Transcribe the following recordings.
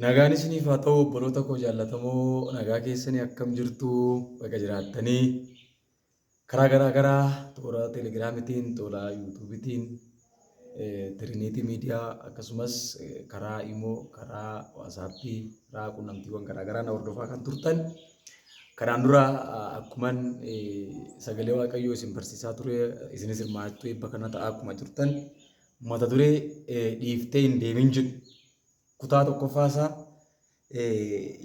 Nagaan isiniif haa ta'u obboloota koo jaallatamoo, nagaa keessanii, akkam jirtu? Baga jiraattanii. Karaa garaa garaa, toora Telegiraamitiin, toora Yuutuubitiin, Tiriiniitii Miidiyaa, akkasumas karaa Imoo, karaa Waasaappii, karaa quunnamtiiwwan garaa garaa na hordofaa kan turtan, kanaan dura akkuman sagalee Waaqayyoo isin barsiisaa ture, isinis hirmaattuu eebba kana ta'aa akkuma turtan, mata duree "Dhiiftee hin deemin" jedhu, kutaa tokkoffaa isaa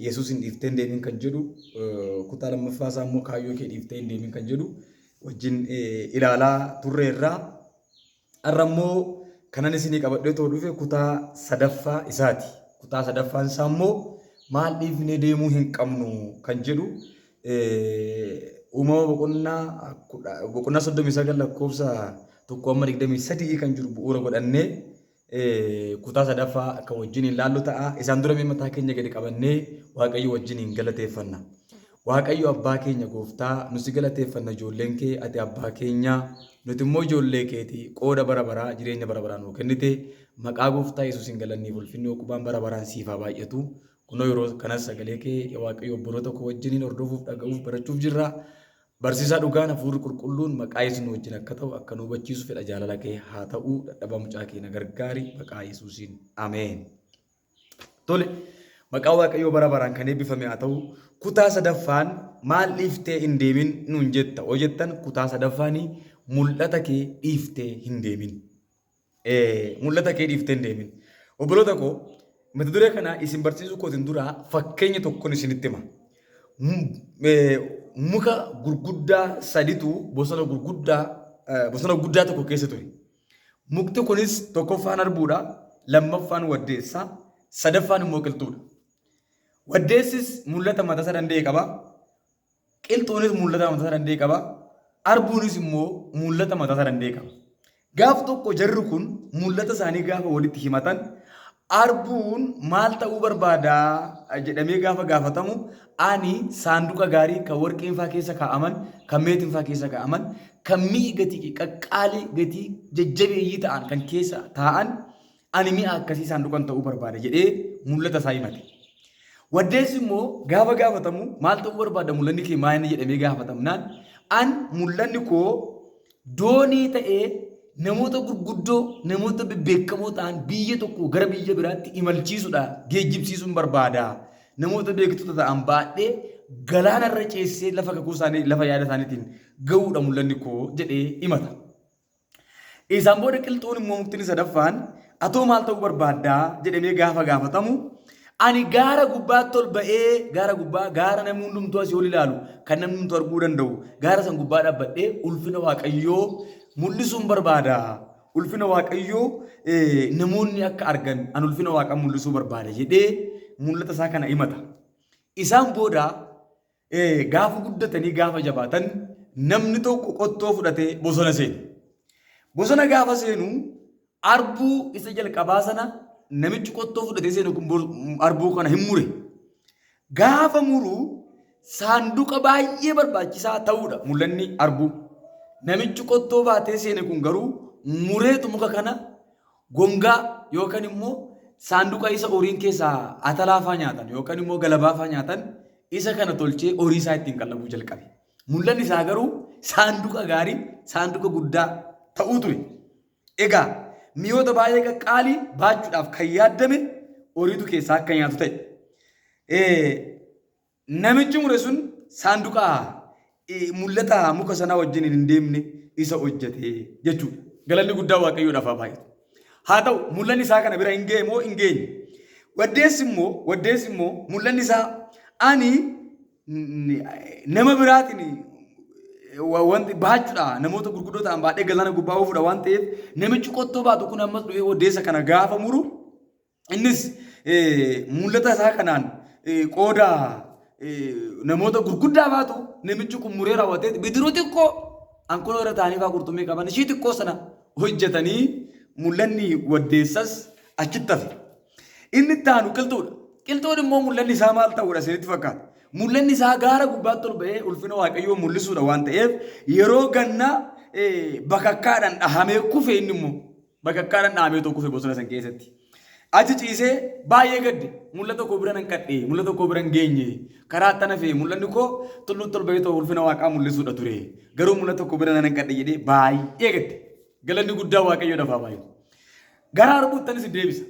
"Yesuus hin dhiiftee hin deemin" kan jedhu, kutaa lammaffaa isaa immoo "Kaayyoo kee dhiiftee hin deemin" kan jedhu wajjin ilaalaa turreerraa. Har'a immoo kanan isinii qabadhee too dhufe kutaa sadaffaa isaati. Kutaa sadaffaan isaa immoo "Maal dhiifnee deemuu hin qabnu" kan jedhu, Uumama boqonnaa 39 lakkoofsa 1 hamma 23 kan jiru bu'uura godhannee kutaa sadaffaa akka wajjin hin laallu ta'a. Isaan dura mee mataa keenya gadi qabannee Waaqayyo wajjin hin galateeffanna. Waaqayyo abbaa keenya, gooftaa, nu si galateeffanna. Ijoolleen kee, ati abbaa keenya, nuti immoo ijoollee keeti. Qooda bara baraa, jireenya bara baraa nuu kennite. Maqaa gooftaa Yesuusin galanniif ulfinni uqubaan bara baraan siif haa baay'atu. Kunoo yeroo kanas sagalee kee, yaa Waaqayyo, obboloota koo wajjiniin hordofuuf, dhaga'uuf, barachuuf jirra. Barsiisaa dhugaan hafuurri qulqulluun maqaa Yesuus nu wajjin akka ta'u, akka nu hubachiisu fedha jaalala kee haa ta'u. Dadhabaa mucaa kee na gargaari, maqaa Yesuusiin. Ameen. Tole, maqaa Waaqayyoo bara baraan kan eebbifame haa ta'u. Kutaa sadaffaan "Maal dhiiftee hin deemin" nuun jetta oo jettan, kutaa sadaffaanii "Mul'ata kee dhiiftee hin deemin". Mul'ata kee dhiiftee hin deemin. Obboloota koo, mata duree kana isin barsiisuu kootiin dura fakkeenya tokkoon isinitti hima. Muka gurguddaa saditu bosona guddaa tokko keessa ture. Mukti kunis tokkoffaan harbuudha, lammaffaan waddeessa, sadaffaan immoo qilxuudha. Waddeessis mul'ata mataa isaa danda'e qaba. Qilxuunis mul'ata mataa isaa danda'e qaba. Arbuunis immoo mul'ata mataa isaa danda'e qaba. Gaaf tokko jarri kun mul'ata isaanii gaafa walitti himatan, arbuun maal ta'uu barbaadaa jedhamee gaafa gaafatamu, ani saanduqa gaarii kan warqeen faa keessa kaa'aman, kan meetiin faa keessa kaa'aman, kan mi'i gatii qaqqaalii, gatii jajjabeeyyii ta'an kan keessa taa'an, ani mi'a akkasii saanduqan ta'uu barbaada jedhee mul'ata isaa himate. Waddeessi immoo gaafa gaafatamu, maal ta'uu barbaada, mul'anni kee maal inni jedhamee gaafatamnaan, an mul'anni koo doonii ta'ee namoota gurguddoo, namoota bebbeekamoo ta'an biyya tokko gara biyya biraatti imalchiisuudha, geejjibsiisuun barbaada. Namoota beektota ta'an baadhee galaana irra ceesisee lafa kakuu isaanii, lafa yaada isaaniitiin ga'uudha mul'anni koo jedhee himata. Isaan booda qilxuun immoo, mukti sadaffaan, atoo maal ta'uu barbaaddaa jedhamee gaafa gaafatamu, ani gaara gubbaatti ol ba'ee, gaara gubbaa, gaara namni hundumtuu asii ol ilaalu, kan namni hundumtuu arguu danda'u, gaara san gubbaa dhaabbadhee ulfina Waaqayyoo mul'isuun barbaada. Ulfina Waaqayyoo namoonni akka argan an ulfina Waaqaa mul'isuu barbaada jedhee mul'ata isaa kana himata. Isaan booda gaafa guddatanii gaafa jabaatan, namni tokko qottoo fudhatee bosona seene. Bosona gaafa seenu, arbuu isa jalqabaa sana namichi qottoo fudhatee seenu kun arbuu kana hin mure. Gaafa muru saanduqa baay'ee barbaachisaa ta'uudha mul'anni arbuu. Namichi qottoo baatee seene kun garuu mureetu muka kana gongaa yookaan immoo saanduqa isa horiin keessaa atalaafaa nyaatan yookaan immoo galabaafaa nyaatan isa kana tolchee horii isaa ittiin qallabuu jalqabe. Mul'anni isaa garuu saanduqa gaarii, saanduqa guddaa ta'uu ture. Egaa mi'oota baay'ee qaqqaalii baachuudhaaf kan yaaddame horiitu keessaa akka nyaatu ta'e. Namichi mure sun saanduqa mul'ata muka sanaa wajjin hin deemne isa hojjete jechuudha. Galanni guddaa Waaqayyoodhaaf haa baay'atu. Haa ta'u, mul'anni isaa kana bira hin ga'e moo hin geenye? Waddeessi immoo mul'anni isaa ani nama biraatiin wanti baachuudha, namoota gurguddoo ta'an baadhee galaana gubbaa oofuudha waan ta'eef, namichi qottoo baatu kun ammas dhufee waddeessa kana gaafa muru, innis mul'ata isaa kanaan qooda namoota gurguddaa baatu, namichi kun muree raawwatee bidiruu xiqqoo ankoloo irra taa'anii fa'aa qurxummii qaban ishii xiqqoo sana hojjetanii mul'anni waddeessas achitti hafe. Inni itti aanu qilxuudha. Qilxuun immoo mul'anni isaa maal ta'uudha isinitti fakkaata? Mul'anni isaa gaara gubbaatti ol ba'ee ulfina Waaqayyoo mul'isuudha waan ta'eef, yeroo gannaa bakakkaadhaan dhahamee kufe. Inni immoo bakakkaadhaan dhahamee tokko kufe bosona san keessatti. Achi ciisee baay'ee gadde. Mul'ata koo bira nan qadhe, mul'ata koo bira hin geenye. Karaa itti hafe mul'anni koo tulluutti ol ba'ee too ulfina Waaqaa mul'isuudha ture. Garuu mul'ata koo bira nan qadhe jedhee baay'ee gadde. Galanni guddaa Waaqayyoodhaaf haa baay'atu. Gara arbuutti anis deebisa.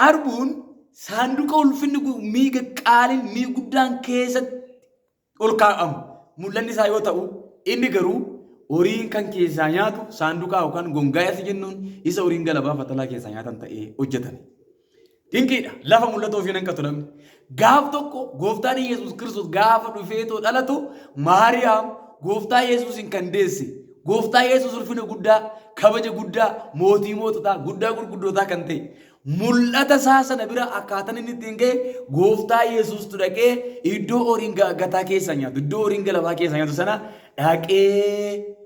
Arbuun saanduqa ulfinni miiga qaaliin mii guddaan keessatti ol kaa'amu mul'anni isaa yoo ta'u, inni garuu horiin kan keessaa nyaatu saanduqaa yookaan gongaa isa jennuun isa horiin galabaa fatalaa keessaa nyaatan ta'ee hojjetame. Dinqiidha. Lafa mul'ata ofii nan qatu namni. Gaaf tokko gooftaan Yesuus Kiristoos gaafa dhufeetoo dhalatu Maariyaam gooftaa Yesuusin kan deesse gooftaa Yesuus ulfina guddaa kabaja guddaa mootii moototaa guddaa gurguddootaa kan ta'e Mul'ata isaa sana bira akkaataan inni ittiin ga'e gooftaa Yesuustu dhaqee iddoo horiin gataa keessa nyaatu, iddoo horiin galabaa keessa nyaatu sana dhaqee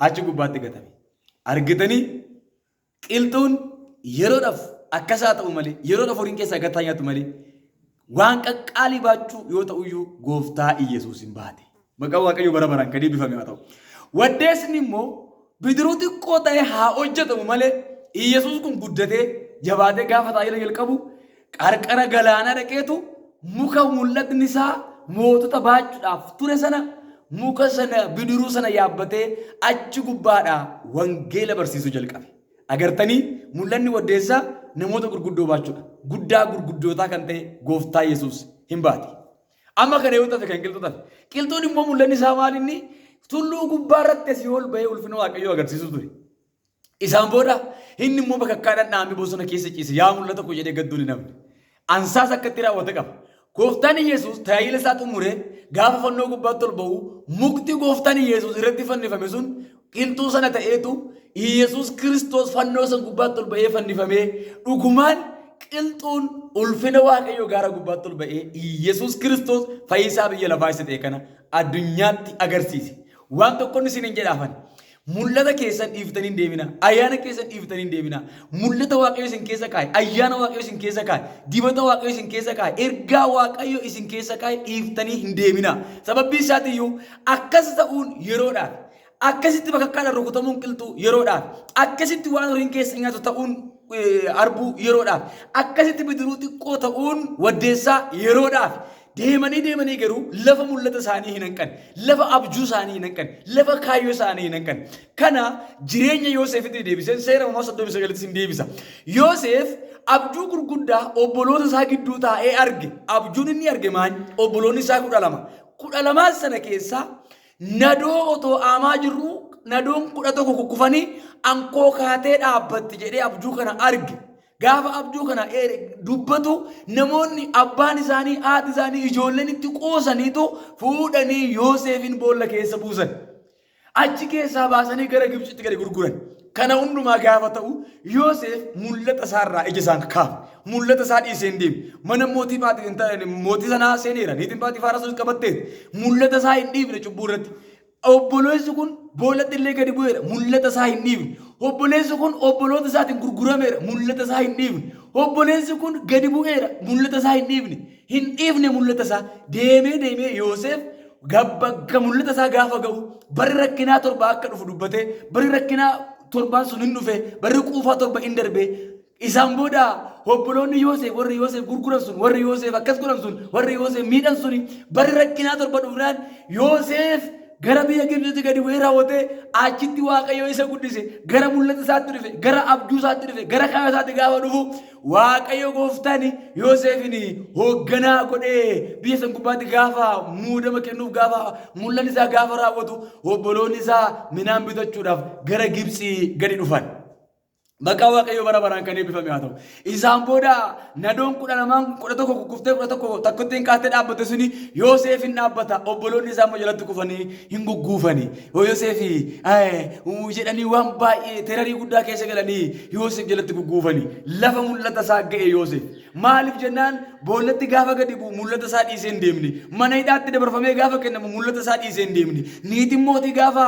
achi gubbaatti gatame. Argitanii qilxuun yeroodhaaf akkasaa ta'u malee, yeroodhaaf horiin keessaa gataa nyaatu malee waan qaqqaalii baachuu yoo ta'uyyuu gooftaa Yesuus hin baate. Maqaan Waaqayyoo bara baraan kan eebbifame haa ta'u. Waddeesni immoo bidiruu xiqqoo ta'e haa hojjetamu malee Iyyasuus kun guddatee jabaatee gaafa tajaajila jalqabu qarqara galaanaa dhaqeetu muka mul'atni isaa mootota baachuudhaaf ture sana muka sana bidiruu sana yaabbatee achi gubbaadhaa wangeela barsiisuu jalqabe. Agartanii mul'anni waddeessaa namoota gurguddoo baachuudha. Guddaa gurguddootaa kan ta'e gooftaa Yesuus hin baate. Amma kana yoo tafe kan qilxuu tafe. Qilxuun immoo mul'anni isaa maal inni tulluu gubbaa irratti asii ol bahee ulfina Waaqayyoo agarsiisu ture. Isaan booda inni immoo bakakkaadhaan dhahamee bosona keessa ciise yaa mul'ata koo jedhee gadduun hin hafne. Ansaas akka itti raawwate qaba. Gooftaan Yesuus tajaajila isaa xumuree gaafa fannoo gubbaatti ol ba'u mukti gooftaan Yesuus irratti fannifame sun qilxuu sana ta'eetu Yesuus Kiristoos fannoo san gubbaatti ol ba'ee fannifamee dhugumaan Qilxuun ulfina Waaqayyoo gaara gubbaatti ol ba'ee Iyyasuus Kiristoos fayyisaa biyya lafaa isa ta'e kana addunyaatti agarsiise. Waan tokkon isiniin jedhaafan. Mul'ata keessan dhiiftanii hin deemina. Ayyaana keessan dhiiftanii hin deemina. Mul'ata Waaqayyo isin keessa kaa'e, ayyaana Waaqayyo isin keessa kaa'e, dibata Waaqayyo isin keessa kaa'e, ergaa Waaqayyo isin keessa kaa'e dhiiftanii hin deemina. Sababbii isaatiiyyuu akkas ta'uun yeroodhaaf. Akkasitti bakakkaadhaan rukutamuun qilxuu yeroodhaaf. Akkasitti waan horiin keessa nyaatu ta'uun arbuu yeroodhaaf. Akkasitti bidiruu xiqqoo ta'uun waddeessaa yeroodhaaf. Deemanii deemanii garuu lafa mul'ata isaanii hin hanqan. Lafa abjuu isaanii hin hanqan. Lafa kaayyoo isaanii hin hanqan. Kana jireenya Yooseefitti deebiseen seera uumamaa 39tti sin deebisa. Yooseef abjuu gurguddaa obboloota isaa gidduu taa'ee arge. Abjuun inni arge maal? Obboloonni isaa 12. 12n sana keessaa Nadoo otoo aamaa jirruu nadoon 11 kukkufanii ankoo kaatee dhaabbatti jedhee abjuu kana arge. Gaafa abjuu kana dubbatu namoonni abbaan isaanii, haati isaanii, ijoolleen itti qoosaniitu fuudhanii Yooseefin boolla keessa buusan. Achi keessaa baasanii gara Gibxitti gadi gurguran. Kana hundumaa gaafa ta'u Yoseef mul'ata isaa irraa ija isaan kaafne. Mul'ata isaa dhiisee hin deemne. Mana mootii mootii sanaa seeneera. Niitiin Phaaxifaaraa sunis qabatteetti. Mul'ata isaa hin dhiifne cubbuu irratti. Obboleessi kun boollatti illee gadi bu'eera. Mul'ata isaa hin dhiifne. Obboleessi kun obboloota isaatiin gurgurameera. Mul'ata isaa hin dhiifne. Obboleessi kun gadi bu'eera. Mul'ata isaa hin dhiifne. Hin dhiifne mul'ata isaa. Deemee deemee Yoseef Bakka mul'ata isaa gaafa ga'u barri rakkinaa torba akka dhufu dubbatee barri rakkinaa torbaan sun hin dhufe barri quufaa torba hin darbe isaan booda obboloonni Yoosef warri Yoosef gurguran sun warri Yoosef akkas godhan sun warri Yoosef miidhan suni barri rakkinaa torba dhufnaan Yoosef gara biyya Gibxitti gadi bu'ee raawwatee achitti Waaqayyo isa guddise gara mul'ata isaatti dhufe gara abjuu isaatti dhufe gara kaayyoo isaatti gaafa dhufu Waaqayyo gooftaan Yooseefin hoogganaa godhee biyya san gubbaatti gaafa muudama kennuuf gaafa mul'anni isaa gaafa raawwatu obboloonni isaa midhaan bitachuudhaaf gara Gibxii gadi dhufan. Maqaa Waaqayyoo bara baraan kan eebbifame haa ta'u. Isaan booda nadoon 12n 11 kukkuftee 11 takkuttiin kaattee dhaabbate suni Yooseef hin dhaabbata. Obboloonni isaa immoo jalatti kufanii hin gugguufani. Yooseef jedhanii waan baay'ee terarii guddaa keessa galanii Yoosef jalatti gugguufani. Lafa mul'ata isaa ga'e Yoosef. Maaliif jennaan boollatti gaafa gadi bu'u mul'ata isaa dhiisee hin deemne. Mana hidhaatti dabarfamee gaafa kennamu mul'ata isaa dhiisee hin deemne. Niitiin mootii gaafa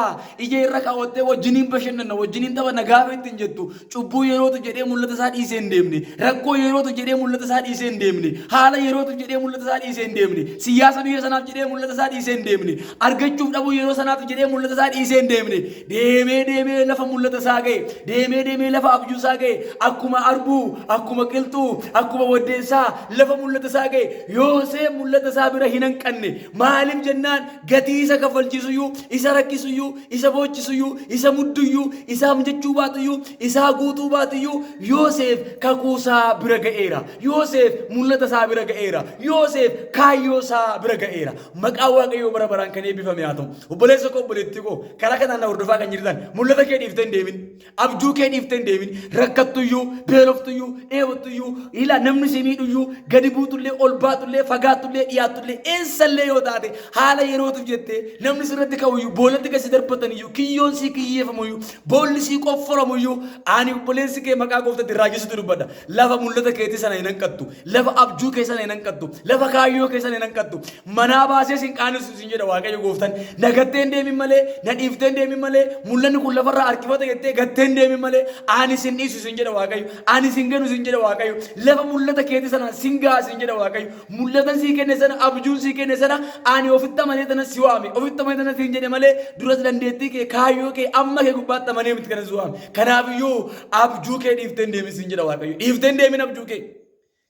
ija irra kaawwattee wajjiniin bashannanna, wajjiniin taphanna gaafa ittiin jettu cubbuu yerootu jedhee mul'ata isaa dhiisee hin deemne. Rakkoo yerootu jedhee mul'ata isaa dhiisee hin deemne. Haala yerootu jedhee mul'ata isaa dhiisee hin deemne. Siyaasa biyya sanaaf jedhee mul'ata isaa dhiisee hin deemne. Argachuuf dhabuu yeroo sanaatu jedhee mul'ata isaa dhiisee hin deemne. Deemee deemee lafa mul'ata isaa ga'e. Deemee deemee lafa abjuu isaa ga'e. Akkuma arbuu, akkuma qilxuu, akkuma waddeessaa lafa mul'ata isaa ga'e. Yooseef mul'ata isaa bira hin hanqanne. Maaliif jennaan gatii isa kaffalchiisuyyuu, isa rakkisuyyuu, isa boochisuyyuu, isa mudduyyuu, isaa mijachuu baatuyyuu, isaa guutuu baatuyyuu Yooseef kakuu isaa bira ga'eera. Yooseef mul'ata isaa bira ga'eera. Yooseef kaayyoo isaa bira ga'eera. Maqaan Waaqayyoo bara baraan kan eebbifame haa ta'u. Obboleessa koo obboleettii koo karaa kanaan na hordofaa kan jirtan mul'ata kee dhiiftee hin deemin. Abjuu kee dhiiftee hin deemin. Rakkattuyyuu, beeloftuyyuu, dheebottuyyuu, ilaa namni si miidhuyyuu, gadi buutullee, ol baatullee, fagaattullee, dhiyaattullee, eessallee yoo taate haala yerootiif jettee namni sirratti ka'uyyuu, boolatti gadi si darbataniyyuu, kiyyoon sii kiyyeeffamuyyuu, boolli sii qofforamuyyuu, ani obboleessi kee maqaa gooftatti raajessitu dubbadha. Lafa mul'ata keetii sana hin hanqattu. Lafa abjuu kee sana hin hanqattu. Lafa kaayyoo kee sana hin hanqattu. Manaa baasee sin qaanessu sin jedha Waaqayyo gooftaan. Na gattee hin deemin malee, na dhiiftee hin deemin malee, mul'anni kun lafarraa harkifata jettee gattee hin deemin malee, ani sin dhiisu sin jedha Waaqayyo. Ani sin ganu sin jedha Waaqayyo. Lafa mul'ata keetii sana sin ga'a sin jedha Waaqayyo. Mul'atan sii kenne sana, abjuun sii kenne sana ani ofitti amanee tana si waame. Ofitti amanee tana siin jedhe malee duras dandeettii kee, kaayyoo kee, amma kee gubbaatti amanee miti kana si waame. Kanaafiyyuu abjuu kee dhiiftee hin deemin siin jedha Waaqayyo. Dhiiftee hin deemin abjuu kee.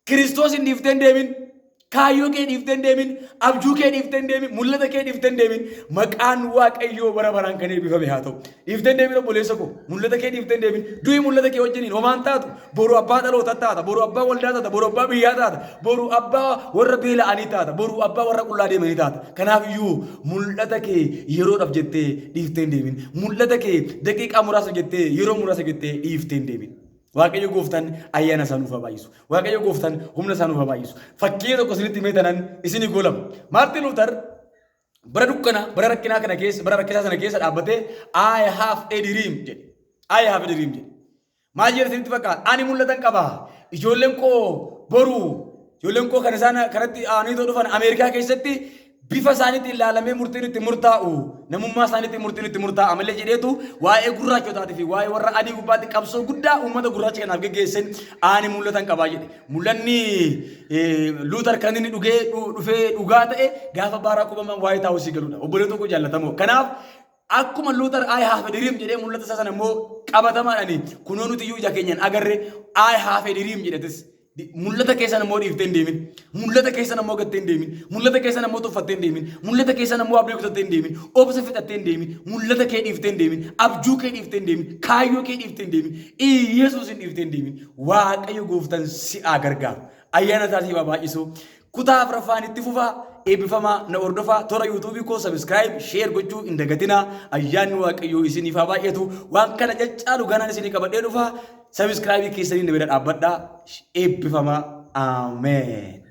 Kiristoos hin dhiiftee hin deemin. Kaayyoo kee dhiiftee hin deemin. Abjuu kee dhiiftee hin deemin. Mul'ata kee dhiiftee hin deemin. Maqaan Waaqayyoo bara baraan kan eebbifame haa ta'u. Dhiiftee hin deemin obboleessa koo. Mul'ata kee dhiiftee hin deemin. Du'i mul'ata kee wajjiniin homaan taatu. Boru abbaa dhalootaa taata. Boru abbaa waldaa taata. Boru abbaa biyyaa taata. Boru abbaa warra beela'anii taata. Boru abbaa warra qullaa deemanii taata. Kanaaf iyyuu mul'ata kee yeroodhaaf jettee dhiiftee hin deemin. Mul'ata kee daqiiqaa muraasa jettee yeroo muraasa jettee dhiiftee hin deemin. Waaqayyo gooftaan ayyaana isaa nuuf haa baay'isu. Waaqayyo gooftaan humna isaa nuuf haa baay'isu. Fakkii tokko isinitti himee tanan isinii goolama. Maartiin Luutar bara dukkana bara rakkinaa kana keessa bara rakkisaa sana keessa dhaabbatee I have a dream jedhe. I have a dream jedhe. Maal jedhe isinitti fakkaata? Ani mul'atan qaba. Ijoolleen koo boru ijoolleen koo kan isaan kanatti aananii too dhufan Ameerikaa keessatti bifa isaaniitti ilaalamee murtiin itti murtaa'u namummaa isaaniitti murtiin itti murtaa'a malee jedheetu waa'ee gurraachotaatii fi waa'ee warra adii gubbaatti qabsoo guddaa uummata gurraacha kanaaf geggeessen ani mul'atan qabaa jedhe. Mul'anni Luutar kan inni dhugee dhufee dhugaa ta'e gaafa Baaraak Obamaan Waayit Haawusii galudha. Obboleetoo tokko jaallatamoo. Kanaaf Akkuma Luutar I have a dream jedhee mul'ata isaa sana immoo qabatamaadhaan kunoo nuti iyyuu ija keenyaan agarre I have a dream jedhetis. Mul'ata keessan immoo dhiiftee hin deemin. Mul'ata keessan immoo gattee hin deemin. Mul'ata keessan immoo tuffattee hin deemin. Mul'ata keessan immoo abdii kutattee hin deemin. Obsa fixattee hin deemin. Mul'ata kee dhiiftee hin deemin. Abjuu kee dhiiftee hin deemin. Kaayyoo kee dhiiftee hin deemin. Iyyasuusin dhiiftee hin deemin. Waaqayyo gooftaan si'aa gargaaru. Ayyaana isaa siif haa baay'isu. Kutaa afraffaan itti fufa. Eebbifamaa na hordofaa. Toora yuutuubii koo subscribe, share gochuu hin dagatinaa. Ayyaanni Waaqayyoo isiniif haa baay'atu. Waan kana caccaalu ganaan isinii qabadhee dhufa. Subscribe keessanii na bira dhaabbadhaa. Eebbifamaa. Ameen.